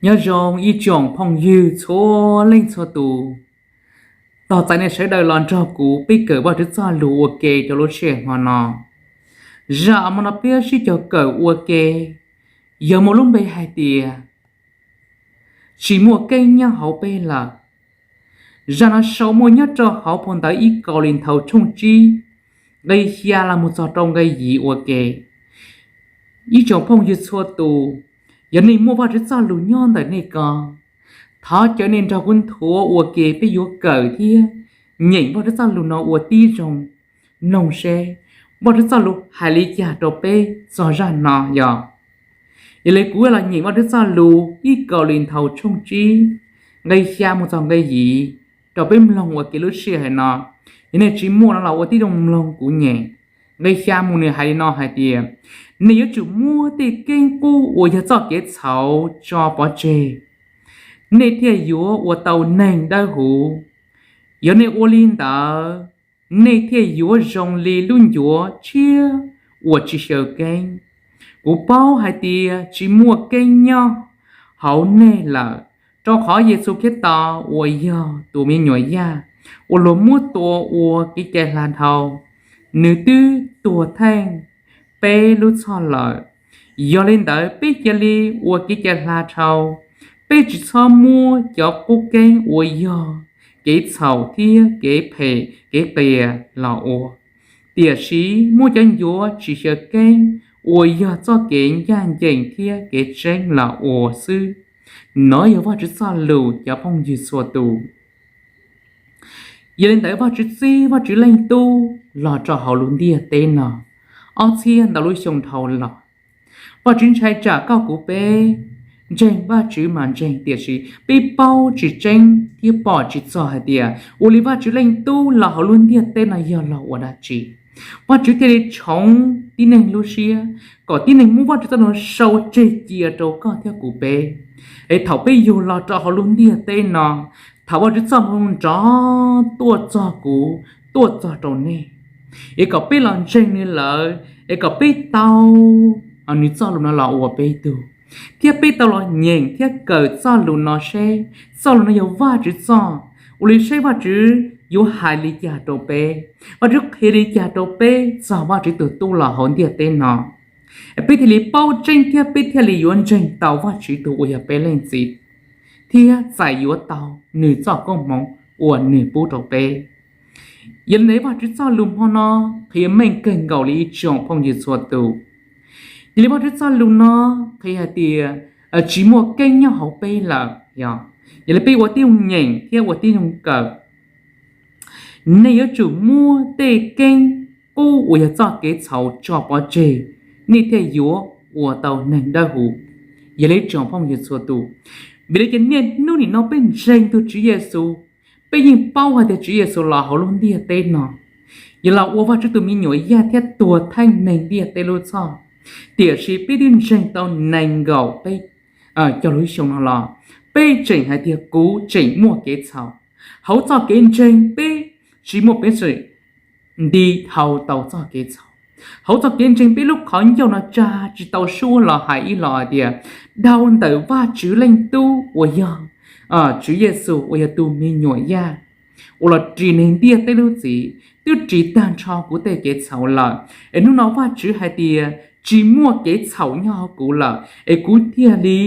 Nyob zoo ib tsoom phooj ywg txhua leej txhua tus, tos txais nej sawv daws los nrog kuv peb kawm Vajtswv txoj lus ua ke rau lub sij hawm hmo no. Zaj uas hmo no peb sib cog kawm ua ke yog muaj lub npe hais tias tsis muaj keeb nyob hauv peb lawm. Zaj no sau muaj nyob rau hauv phau ntawv ib Kauleethaus tshooj tsib, nqe xya los mus txog rau nqe yim ua ke. Ib tsoom phooj ywg txhua tus, yog nej muaj Vajtswv txoj lus nyob ntawm nej ko, thov caw nej nrog kuv nthuav ua ke, peb yuav kawm thiab nyeem Vajtswv txoj lus no ua tib zoo. Mloog seb Vajtswv txoj lus hais li cas rau peb txog zaj no yog. Yog li kuv los nyeem Vajtswv txoj lus ib Kauleethaus tshooj tsib, nqe xya mus txog nqe yim rau peb mloog ua ke lub sij hawm no. Yog nej tsis muaj no los ua tib zoo mloog kuv nyeem. Nqe xya mus nws hais li no hais tias, nej yuav tsum muab tej keeb qub uas yog txoj kev txhaum tso pov tseg, nej thiaj yuav ua tau neeg dawb huv. Yog nej ua li ntawd, nej thiaj yuav zoo li lub ncuav tshiab uas tsis xyaw keeb. Kuv paub hais tias tsis muaj keeb nyob hauv nej lawm, rau qhov Yexus Khetos uas yog tus me nyuam yaj uas luag muab tua ua kev cai hla dhau, nws twb tuag theej peb lub txhoj lawm. Yog li ntawd peb cia li ua kev cai hla dhau, peb tsis txhob muab cov qub keeb uas yog kev txhaum thiab kev phem kev qias los ua, tiam sis muab cov ncuav tsis xyaw keeb uas yog txoj kev ncaj ncees thiab kev tseeb los ua xwb. Nov yog Vajtswv txoj lus cov phooj ywg txhua tus. Yog li ntawd Vajtswv txib Vajtswv Leej Tub los rau hauv lub ntiaj teb no ob txhiab ntau lub xyoo dhau los. Vajtswv ntshai tsam koj kuv peb ntseeg Vajtswv mas ntseeg, tiam sis peb paub tsis tseeb thiab pom tsis txog hais tias ua li Vajtswv Leej Tub los hauv lub ntiaj teb no yog los ua dab tsi. Vajtswv thiaj li tshoov tib neeg lub siab kom tib neeg muab Vajtswv txoj lus sau tseg cia rau koj thiab kuv peb. Es thaum peb yug los rau hauv lub ntiaj teb no, thaum Vajtswv txoj lus nrov tuaj txog kuv, tuaj txog rau nej, es kom peb los ntseeg nws lawm, es kom peb tau nws txoj lus no los ua peb tug, thiab peb tau los nyeem thiab kawm txoj lus no seb txoj lus no yog Vajtswv txoj, ua li seb Vajtswv yuav hais li cas rau peb, Vajtswv qhia li cas rau peb txog Vajtswv tus Tub los hauv ntiaj teb no. Peb thiaj li paub tseeb thiab peb thiaj li yuav ntseeg tau Vajtswv tus uas yog peb leej txiv, thiab txais yuav tau nws txoj koob hmoov uas nws pub rau peb. Yog li ntawd Vajtswv txoj lus hmo no qhia meej kawg nkaus li ib tsoom phooj ywg txhua tus. Yog li Vajtswv txoj lus no qhia hais tias tsis muaj keeb nyob hauv peb lawm. Yog li peb ua tib zoo nyeem thiab ua tib zoo kawm. Nej yuav tsum muab tej keeb qub uas yog txoj kev txhaum tso pov tseg, nej thiaj yuav ua tau neeg dawb huv. Yog li tsoom phooj ywg txhua tus, vim li cas niaj hnub nim no peb ntseeg tug Tswv Yexus, peb yeej paub hais tias Tswv Yexus los hauv lub ntiaj teb no, yog los ua Vajtswv tus me nyuam yaj thiab tuag theej neeg ntiaj teb lub txhoj, tiam sis peb twb ntseeg tau nees nkaum peb caug lub xyoo no los, peb tseem hais tias kuv tseem muaj kev txhaum. Hauv txoj kev ntseeg peb tsis muaj peev xwm nti dhau tau txoj kev txhaum. Hauv txoj kev ntseeg peb lub qhov ncauj no tsa tsis tau suab los hais ib los hais tias dhau ntawm Vajtswv Leej Tub uas yog Tswv Yexus uas yog tus me nyuam yaj uas los ris neeg ntiaj teb lub txim twb ris tag nrho kuv tej kev txhaum lawm, es hnub no Vajtswv hais tias tsis muaj kev txhaum nyob hauv kuv lawm, es kuv thiaj li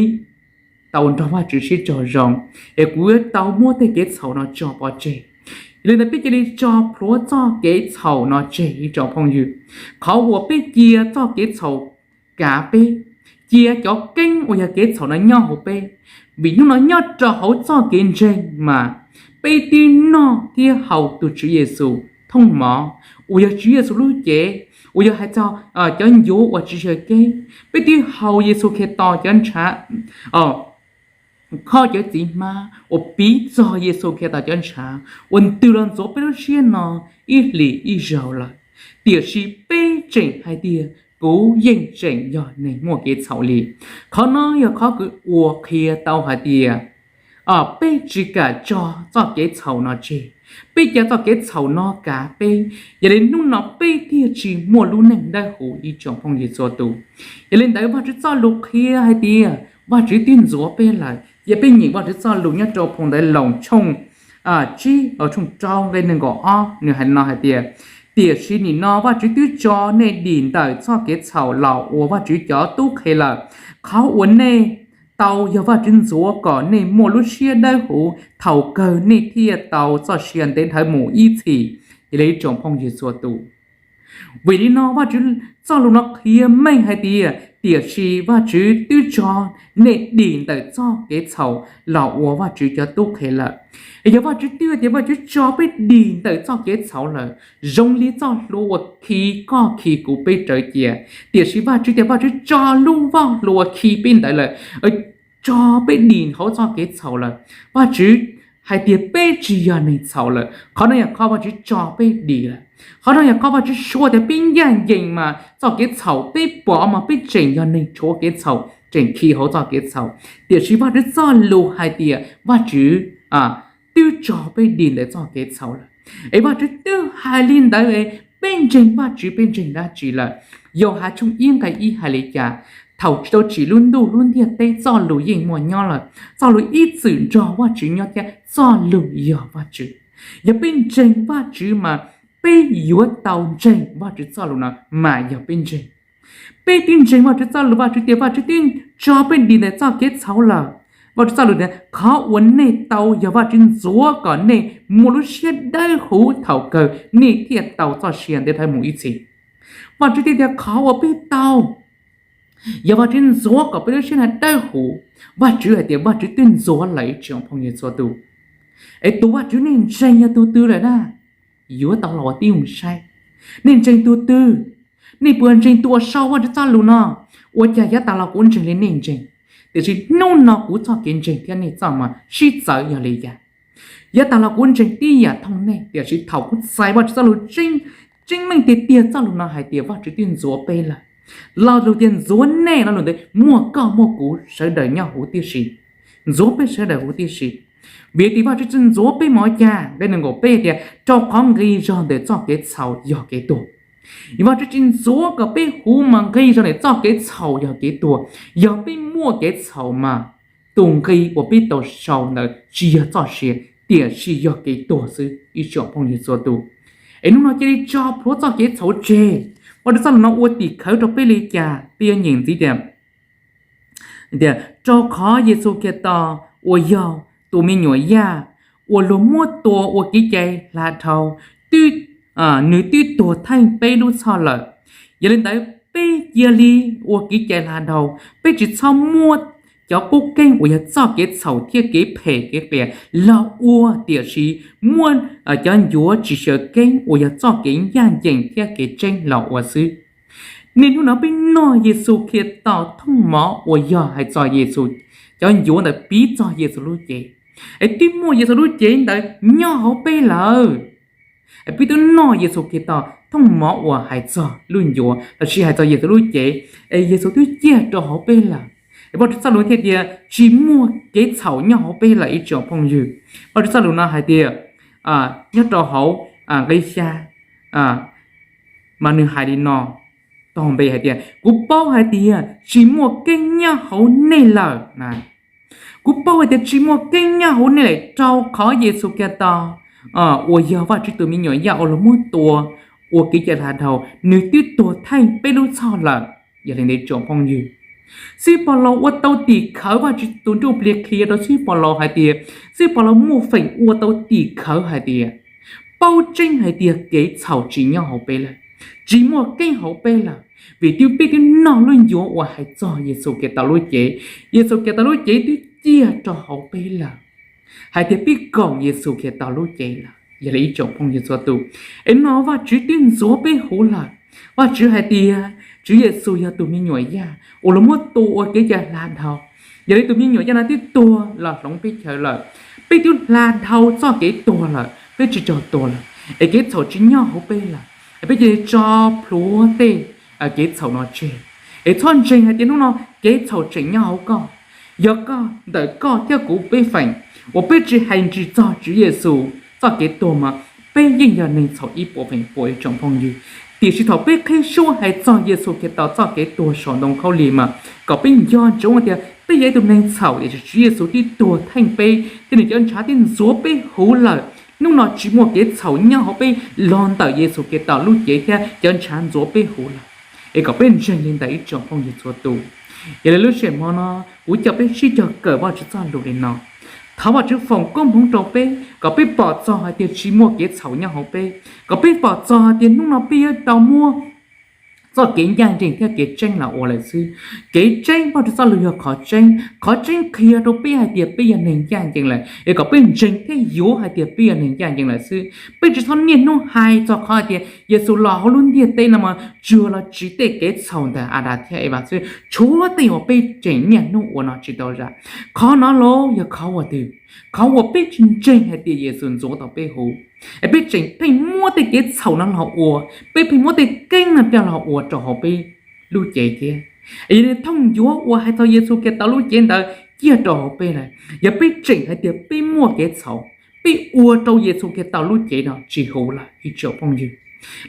tau nrog Vajtswv sib tsaug zoo, es kuv yuav tau muab tej kev txhaum no tso pov tseg. Yog li ntawd peb cia li tso plhuav txoj kev txhaum no tseg ib tsoom phooj ywg. Qhov uas peb cia txoj kev txhaum kav peb, cia cov keeb uas yog kev txhaum no nyob hauv peb, vim hnub no nyob rau hauv txoj kev ntseeg mas peb twb noj thiab haus tus Tswv Yexus thooj mov uas yog Tswv Yexus lub cev uas yog hais txog cov ncuav uas tsis xyaw keeb. Peb twb haus Yexus Khetos cov ntshav, kho cov txiv hmab uas piv txog Yexus Khetos cov ntshav uas ntws los ntxuav peb lub siab no ib hlis ib zaug lawm, tiam sis peb tseem hais tias kuv yeej tseem yog neeg muaj kev txhaum li. Qhov no yog qhov kws uas qhia tau hais tias peb tsis kam tso txoj kev txhaum no tseg, peb cia txoj kev txhaum no kav peb, yog li hnub no peb thiaj tsis muaj lub neej dawb huv ib tsoom phooj ywg txhua tus. Yog li ntawd Vajtswv txoj lus qhia hais tias Vajtswv twb ntxuav peb lawm. Cia peb nyeem Vajtswv txoj lus nyob rau phau ntawv Loos tshooj tsib, tshooj rau nqe nees nkaum ob, nws hais no hais tias, tiam sis nim no Vajtswv twb tso nej dim ntawm txoj kev txhaum los ua Vajtswv cov tub qhe lawm. Qhov uas nej tau yog Vajtswv ntxuav kom nej muaj lub siab dawb huv thaum kawg nej thiaj tau txoj sia ntev dhawv mus ib txhis. Yog li ib tsoom phooj ywg txhua tus, vim li no Vajtswv txoj lus no qhia meej hais tias, tiam sis Vajtswv twb tso nej dim ntawm txoj kev txhaum los ua Vajtswv cov tub qhe lawm. Es yog Vajtswv twb tias Vajtswv tso peb dim ntawm txoj kev txhaum lawm, zoo li txoj hlua uas khi koj khi kuv peb rawv cia, tiam sis Vajtswv tias Vajtswv tso lub voj hlua khi peb ntawd lawm, tso peb dim hauv txoj kev txhaum lawm. Vajtswv hais tias peb tsis yog neeg txhaum lawm, qhov no yog qhov Vajtswv tso peb dim lawm. Qhov no yog qhov Vajtswv suav tias peb ncaj ncees mas txoj kev txhaum peb pom mas peb tseem yog neeg tshuav kev txhaum tseem khi hauv txoj kev txhaum. Tiam sis Vajtswv txoj lus hais tias Vajtswv twb tso peb dim ntawm txoj kev txhaum lawm. Es Vajtswv twb hais li ntawd, peb ntseeg Vajtswv peb ntseeg dab tsi lawm? Yauhas tshooj ib nqe ib hais li cas? Thaum tsis tau tsim lub ntuj lub ntiaj teb txoj lus yeej muaj nyob lawm, txoj lus ib txwm nrog Vajtswv nyob thiab txoj lus yog Vajtswv. Yog peb ntseeg Vajtswv mas peb yuav tau ntseeg Vajtswv txoj lus no mas yog peb ntseeg. Peb twb ntseeg Vajtswv txoj lus, Vajtswv tias Vajtswv twb tso peb dim ntawm txoj kev txhaum lawm. Vajtswv txoj lus tias qhov uas nej tau yog Vajtswv ntxuav kom nej muaj lub siab dawb huv thaum kawg nej thiaj tau txoj sia ntev dhawv mus ib txhis. Vajtswv thiaj tias qhov uas peb tau yog Vajtswv ntxuav kom peb lub siab na dawb huv. Vajtswv hais tias Vajtswv twb ntxuav lawm ib tsoom phooj ywg txhua tus. Es tus Vajtswv nej ntseeg yog tus twg lawm na? Yuav tau los ua tib zoo saib, nej ntseeg tus twg? Nej puas ntseeg tus uas sau Vajtswv txoj lus no? Ua cas yav tas los kuv ntseeg li nej ntseeg, tiam sis hnub no kuv txoj kev ntseeg thiab nej txoj mas sib txawv yog li cas? Yav tas los kuv ntseeg tib yam thooj nej, tiam sis thaum kuv txais Vajtswv txoj lus tseeb, tseeb meej tiag tiag txoj lus no hais tias Vajtswv twb ntxuav peb lawm. Lo lus tias ntxuav nej lo lus ntawd muaj koj muaj kuv sawv daws nyob huv tib si, ntxuav peb sawv daws huv tib si. Vim tias Vajtswv tsis ntxuav peb mas ua cas? Nqe nees nkaum peb tias rau qhov nqi zog ntawm txoj kev txhaum yog kev tuag. Vajtswv tsis ntxuav kom peb huv mas nqi zog ntawm txoj kev txhaum yog kev tuag. Yog peb muaj kev txhaum mas tus nqi uas peb tau sau ntawd tsis yog txoj sia, tiam sis yog kev tuag xwb ib tsoom phooj ywg txhua tus. Es hnub no cia li tso plhuav txoj kev txhaum tseg. Vajtswv txoj lus no ua tim khawv rau peb li cas? Peb yuav nyeem ntxiv tias, tias rau qhov Yexus Khetos uas yog tus me nyuam yaj uas luag muab tua ua kev cai hla dhau, nws twb tuag theej peb lub txhoj lawm. Yog li ntawd peb cia li ua kev cai hla dhau, peb tsis txhob muab cov qub keeb uas yog txoj kev txhaum thiab kev phem kev qias los ua, tiam sis muab cov ncuav tsis xyaw keeb uas yog txoj kev ncaj ncees thiab kev tseeb los ua xwb. Niaj hnub no peb noj Yexus Khetos thooj mov uas yog hais txog Yexus, cov ncuav ntawd piv txog Yexus lub cev, es twb muaj Yexus lub cev ntawd nyob hauv peb lawm. Peb twb noj Yexus Khetos thooj mov uas hais txog lub ncuav lossis hais txog Yexus lub cev, es Yexus twb ciaj rau hauv peb lawm. Es Vajtswv txoj lus thiaj tias tsis muaj kev txhaum nyob hauv peb lawm ib tsoom phooj ywg. Vajtswv txoj lus no hais tias, nyob rau hauv nqe xya, mas nws hais li no, tog npe hais tias kuv paub hais tias tsis muaj keeb nyob hauv nej lawm. Kuv paub hais tias tsis muaj keeb nyob hauv nej lawm, rau qhov Yexus Khetos uas yog Vajtswv tus me nyuam yaj uas luag muab tua ua kev cai hla dhau, nws twb tuag theej peb lub txhoj lawm. Yog li ntawd tsoom phooj ywg, Xib Pos Laus ua tau tim khawv, Vajtswv tus Ntsujplig qhia rau Xib Pos Laus hais tias, Xib Pos Laus muaj feem ua tau tim khawv hais tias, paub tseeb hais tias kev txhaum tsis nyob hauv peb lawm, tsis muaj keeb hauv peb lawm, vim twb peb twb noj lub ncuav uas hais txog Yexus Khetos lub cev. Yexus Khetos lub cev twb ciaj rau hauv peb lawm, hais tias peb koom Yexus Khetos lub cev lawm. Yog li ib tsoom phooj ywg txhua tus, es no Vajtswv twb ntxuav peb huv lawm. Vajtswv hais tias Tswv Yexus yog tus me nyuam yaj uas luag muab tua ua kev cai hla dhau. Yog li tus me nyuam yaj no twb tuag los hloov peb chaw lawm, peb twb hla dhau txoj kev tuag lawm, peb tsis raug tuag lawm, es kev txhaum tsis nyob hauv peb lawm. Peb cia li tso plhuav tej kev txhaum no tseg, es txhob ntseeg hais tias hnub no kev txhaum tseem nyob hauv koj. Yog koj ntawm koj thiab kuv peb feem uas peb tsis hais ntsis txog Tswv Yexus txoj kev tuag mas peb yeej yog neeg txhaum ib puas feem pua ib tsoom phooj ywg. Tiam sis thaum peb qhib suab hais txog Yexus Khetos txoj kev tuag saum ntoo khaub lig mas kom peb nco ntsoov tias Peb yog ib tug neeg txhaum tiam sis Tswv Yexus tib tuag theej peb thiab nws cov ntshav tib ntxuav peb huv lawm. Hnub no tsis muaj kev txhaum nyob hauv peb los ntawm Yexus Khetos lub cev thiab cov ntshav ntxuav peb huv lawm. Es kom peb ntseeg li ntawd ib tsoom phooj ywg txhua tus. Yog li lub sij hawm hmo no kuv coj peb sib cog kawm Vajtswv txoj lus li no. Thov Vajtswv foom koob hmoov rau peb kom peb pom txog hais tias tsis muaj kev txhaum nyob hauv peb, kom peb pom txog hais tias hnub no peb yuav tau muaj txoj kev ncaj ncees thiab kev tseeb los ua lawm xwb. Kev tseeb, Vajtswv txoj lus yog qhov tseeb, qhov tseeb qhia rau peb hais tias peb yog neeg ncaj ncees lawm, es kom peb ntseeg thiab yuav hais tias peb yog neeg ncaj ncees lawm xwb. Peb tsis txhob niaj hnub hais txog qhov hais tias Yexus los hauv lub ntiaj teb no mas tsuas los tsiv tej kev txhaum ntawm Adas thiab Evas xwb, tshuav tej uas peb tseem niaj hnub ua no tsis tau zam. Qhov no los yog qhov uas twg? Qhov uas peb tsis ntseeg hais tias Yexus ntxuav tau peb huv, es peb tseem pheej muab tej kev txhaum no los ua, peb pheej muab tej keeb no coj los ua rau hauv peb lub cev thiab. Es yog li thooj yuav uas hais txog Yexus Khetos lub cev ntawd ciaj rau hauv peb lawm, yog peb tseem hais tias peb muaj kev txhaum, peb ua rau Yexus Khetos lub cev no tsis huv lawm ib tsoom phooj ywg.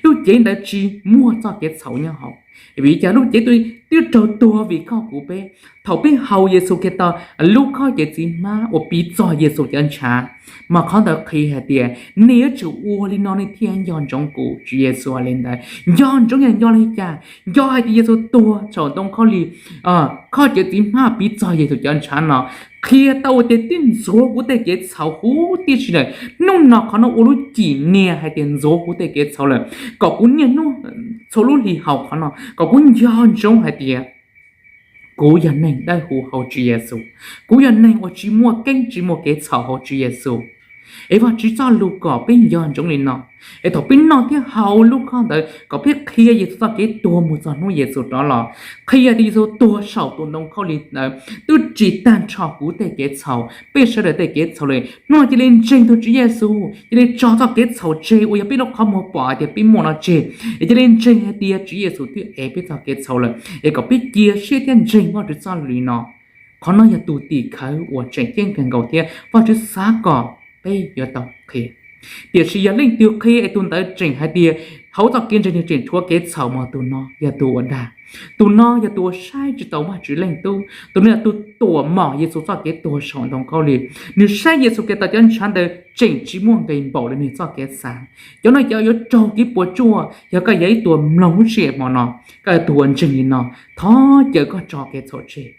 Lub cev ntawd tsis muaj txoj kev txhaum nyob hauv. Vim li cas? Lub cev twb raug tuag vim koj kuv peb. Thaum peb haus Yexus Khetos lub khob cev txiv hmab uas piv txog Yexus cov ntshav, mas qhov ntawd qhia hais tias nej yuav tsum ua li no nej thiaj nco ntsoov kuv. Tswv Yexus hais li ntawd. Nco ntsoov yog nco li cas? Nco hais tias Yexus tuag saum ntoo khaub lig, khob cev txiv hmab piv txog Yexus cov ntshav no qhia tau tias twb ntxuav kuv tej kev txhaum huv tib si lawm. Hnub no qhov no ua lub cim nias hais tias ntxuav kuv tej kev txhaum lawm, kom kuv niaj hnub txhua lub hlis haus qhov no kom kuv nco ntsoov hais tias kuv yog neeg dawb huv hauv Tswv Yexus, kuv yog neeg uas tsis muaj keeb tsis muaj kev txhaum hauv Tswv Yexus. Es Vajtswv txoj lus kom peb nco ntsoov li no, es thaum peb noj thiab haus lub khob ntawd kom peb qhia Yexus txoj kev tuag mus txog hnub Yexus rov los, qhia tias Yexus tuag saum tus ntoo khaub lig ntawd twb ris tag nrho kuv tej kev txhaum, peb sawv daws tej kev txhaum lawm. Hnub no cia li ntseeg tus Tswv Yexus, cia li tso txoj kev txhaum tseg uas yog peb lub qhov muag pom hais tias peb muaj no tseg, es cia li ntseeg hais tias Tswv Yexus twb ev peb txoj kev txhaum lawm, es kom peb cia siab thiab ntseeg Vajtswv txoj lus li no. Qhov no yog tus tim khawv uas tseem ceeb kawg nkaus thiab Vajtswv xav kom peb yuav tau qhia. Tiam sis yog leej twg qhia es tus ntawd tseem hais tias hauv txoj kev ntseeg nws tseem tshuav kev txhaum mas tus no yog tus uas dag, tus no yog tus uas saib tsis taus Vajtswv Leej Tub, tus no yog tus tuam mom Yexus txoj kev tuag saum ntoo khaub lig. Nws saib Yexus Khetos cov ntshav ntawd tseem tsis muaj nqis npaum li nws txoj kev xav. Cov no cov yuav raug kev puas tsuaj. Yog koj yog ib tug mloog lub sij hawm hmo no, koj yog tus uas ntseeg li no, thov caw koj tso kev txhaum tseg.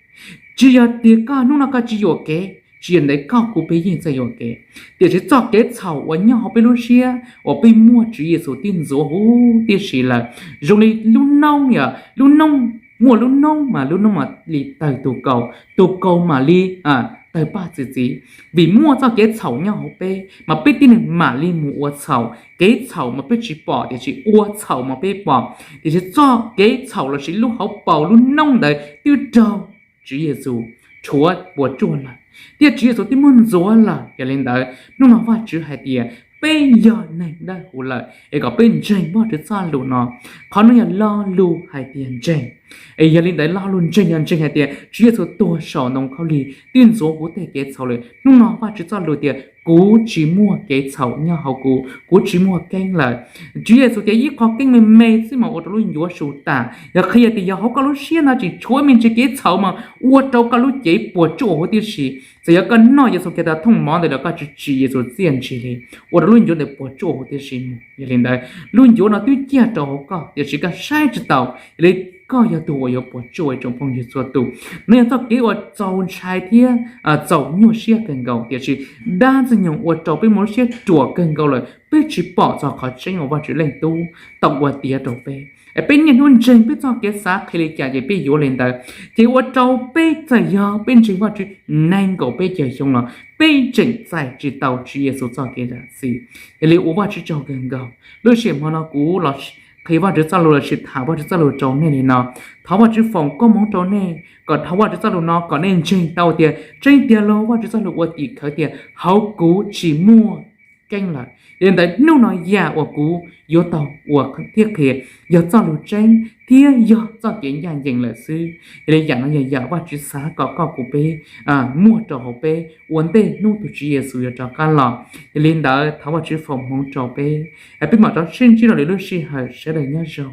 Tsis yog tias koj hnub no koj tsis yuam kev, tsis yog ntawd koj kuv peb yeej txawj yuam kev, tiam sis txoj kev txhaum uas nyob hauv peb lub siab uas peb muaj Tswv Yexus twb ntxuav huv tib si lawm. Zoo li lub noob, yog lub noob, muaj lub noob mas lub noob mam li tawg tus kaus, tus kaus mam li tawg paj txi txiv. Vim muaj txoj kev txhaum nyob hauv peb mas peb tib neeg mam li mus ua txhaum. Kev txhaum mas peb tsis pom tiam sis ua txhaum mas peb pom. Tiam sis txoj kev txhaum lossis lub hauv paus lub noob ntawd twb raug Tswv Yexus rhuav puas tsuaj lawm, thiab Tswv Yexus twb muab ntxuav lawm. Yog li ntawd hnub no Vajtswv hais tias peb yog neeg dawb huv lawm, es kom peb ntseeg Vajtswv txoj lus no. Qhov no yog lo lus hais tias ntseeg. Es yog li ntawd lo lus ntseeg yog ntseeg hais tias Tswv Yexus tuag saum ntoo khaub lig twb ntxuav kuv tej kev txhaum lawm. Hnub no Vajtswv txoj lus tias kuv tsis muaj kev txhaum nyob hauv kuv, kuv tsis muaj keeb lawm. Tswv Yexus tias ib qho keeb me me xwb mas ua rau lub ncuav su tas. Yog qhia tias yog hauv koj lub siab no tseem tshuav me ntsis kev txhaum mas ua rau koj lub cev puas tsuaj huv tib si. Txawm yog koj noj Yexus Khetos thooj mov ntawd los koj tsis tsim Yexus txiaj ntsig li, ua rau lub ncuav ntawd puas tsuaj huv tib si mus. Yog li ntawd lub ncuav no twb ciaj rau hauv koj tiam sis koj saib tsis taus, yog li koj yog tus uas yuav puas tsuaj ib tsoom phooj ywg txhua tus. No yog txoj kev uas txaus ntshai thiab txaus nyuaj siab kawg nkaus, tiam sis dab ntxwg nyoog ua rau peb muaj lub siab ruam kawg nkaus lawm, peb tsis pom txog qhov tseeb uas Vajtswv Leej Tub tau ua tiav rau peb. Es peb niaj hnub ntseeg peb txoj kev xav qhia li cas ces peb yuav li ntawd, ces ua rau peb txawm yog peb ntseeg Vajtswv nees nkaum peb caug xyoo los peb tseem txais tsis tau Tswv Yexus txoj kev zam txim. Yog li ua Vajtswv tsaug kawg nkaus, lub sij hawm hmo no kuv los qhia Vajtswv txoj lus lossis tham Vajtswv txoj lus rau nej li no. Thov Vajtswv foom koob hmoov rau nej kom dhau Vajtswv txoj lus no kom nej ntseeg tau tias tseeb tiag los Vajtswv txoj lus ua tim khawv tias hauv kuv tsis muaj keeb lawm. Yog li ntawd hnub no yam uas kuv yuav tau ua thiab qhia yog txoj lus tseeb thiab yog txoj kev ncaj ncees lawm xwb. Yog li yam no yog yam Vajtswv xav kom koj kuv peb muaj rau hauv peb ua ntej hnub tus Tswv Yexus yuav rov qab los. Yog li ntawd thov Vajtswv foom hmoov rau peb, peb mam rov sib ntsib dua lwm lub sij hawm, sawv daws nyob zoo.